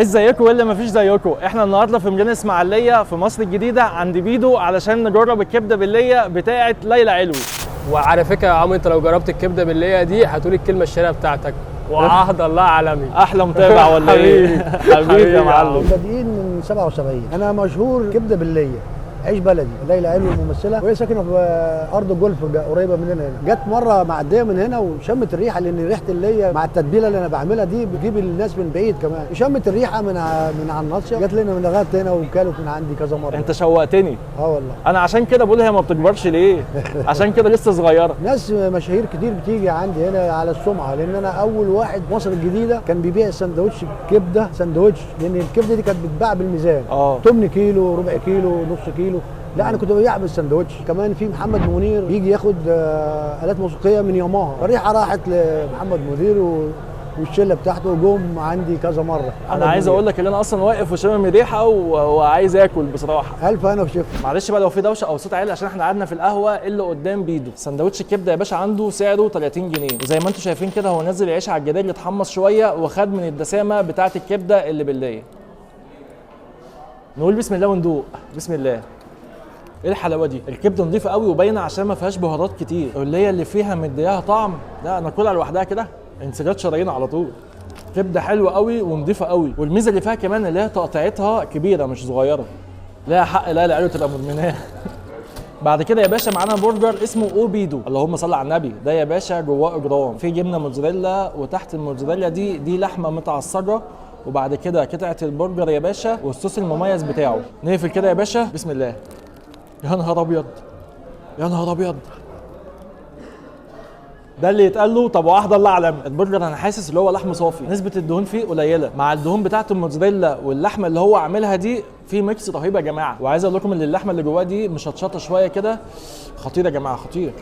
ازيكم ولا مفيش زيكم؟ احنا النهارده في ميدان اسماعيليه في مصر الجديدة عند بيدو علشان نجرب الكبده بالليه بتاعه ليلى علوي. وعلى فكرة يا عمرو، انت لو جربت الكبده بالليه دي هتقول الكلمة الشهيرة بتاعتك، وعهد الله عالمي. احلى متابع ولا ايه؟ حبيبي يا معلم. بادئين من 77. انا مشهور كبده بالليه، عيش بلدي. ليلى علوي الممثلة، وهي ساكنة في ارض الجولف قريبه مننا هنا. جت مرة معدية من هنا وشمت الريحة، لان ريحه الليه مع التتبيله اللي انا بعملها دي بتجيب الناس من بعيد كمان. شمت الريحة من على الناصية، جت لنا من لغاية هنا وكلت من عندي كذا مرة. انت شوقتني. اه والله. انا عشان كده بقول هي ما بتكبرش ليه؟ عشان كده لسه صغيرة. ناس مشاهير كتير بتيجي عندي هنا على السمعة، لان انا اول واحد مصر الجديدة كان بيبيع سندوتش كبده سندوتش، لان الكبده دي كانت بتتباع بالميزان. 8 كيلو، ربع كيلو، نص كيلو. لا انا كنت ببيع بالسندوتش. كمان في محمد منير بيجي ياخد الات موسيقية من ياماها، الريحة راحت لمحمد منير والشله بتاعته وجم عندي كذا مرة. انا عايز اقول لك ان انا اصلا واقف وشامم ريحه وعايز اكل بصراحة. الف انا وشف. معلش بقى لو في دوشه او صوت عالي عشان احنا قعدنا في القهوة اللي قدام بيدو. سندوتش الكبده يا باشا عنده سعره 30 جنيه، وزي ما انتم شايفين كده هو نزل العيش على الجدار يتحمص شوية وخد من الدسامه بتاعه الكبده اللي بالليه. نقول بسم الله وندوق. بسم الله. ايه الحلاوة دي؟ الكبده نظيفة قوي وباينه عشان ما فيهاش بهارات كتير، اللي هي اللي فيها مدياها طعم. لا انا اكلها لوحدها كده انسجات شرايين على طول. كبده حلوة قوي ونظيفه قوي، والميزة اللي فيها كمان اللي هي تقطيعتها كبيرة مش صغيرة. لا حق لا لعيلة تبقى مدمناه. بعد كده يا باشا معانا برجر اسمه او بيدو، اللهم صل على النبي. ده يا باشا جواه اجرام، في جبنه موتزاريلا، وتحت الموتزاريلا دي لحمه متعصجه، وبعد كده قطعه البرجر يا باشا والصوص المميز بتاعه. نقفل كده يا باشا. بسم الله. يا نهار ابيض، يا نهار ابيض. ده اللي يتقال له طب واحدة الله اعلم. البرجر انا حاسس اللي هو لحم صافي، نسبه الدهون فيه قليله مع الدهون بتاعه الموتزاريلا واللحمة اللي هو عاملها دي، في mix رهيب يا جماعة. وعايز اقول لكم ان اللحمة اللي جواه دي مشطشطه شوية كده، خطيرة يا جماعة، خطير.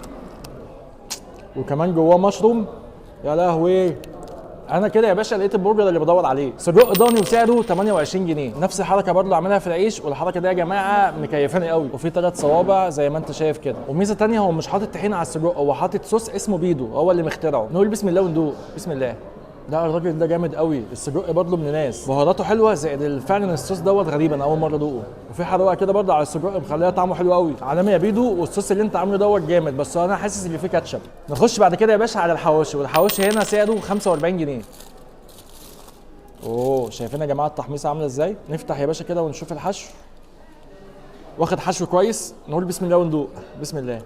وكمان جواه مشروم. يا لهوي. انا كده يا باشا لقيت البرجر اللي بدور عليه. سجق ضاني وسعره 28 جنيه. نفس الحركة برضه عاملها في العيش، والحركة دي يا جماعة مكيفاني قوي. وفي 3 صوابع زي ما انت شايف كده. وميزه ثانية، هو مش حاطط طحينه على السجق، هو حاطط صوص اسمه بيدو، هو اللي مخترعه. نقول بسم الله وندوق. بسم الله. لا الراجل ده جامد قوي. السجق برضه من ناس بهاراته حلوة، زائد فعلا الصوص دوت غريب، انا اول مرة ادوقه. وفي حروقه كده برضه على السجق مخليها طعمه حلو قوي. عالمي يا بيدو، والصوص اللي انت عامله دوت جامد، بس انا حاسس ان فيه كاتشب. نخش بعد كده يا باشا على الحواوشي، والحواوشي هنا سعره 45 جنيه. اوه شايفين يا جماعة التحميصه عامله ازاي؟ نفتح يا باشا كده ونشوف الحشو. واخد حشو كويس. نقول بسم الله وندوق. بسم الله.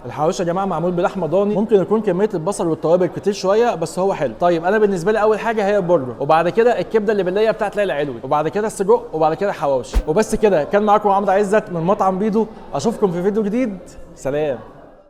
الحواوشي يا جماعة معمول بلحمه ضاني، ممكن يكون كمية البصل والتوابل كتير شوية بس هو حلو. طيب انا بالنسبة لي اول حاجة هي البرجر، وبعد كده الكبده اللي بالليه بتاعت ليلى علوي، وبعد كده السجق، وبعد كده الحواوشي. وبس كده. كان معاكم عمرو عزت من مطعم بيدو، اشوفكم في فيديو جديد. سلام.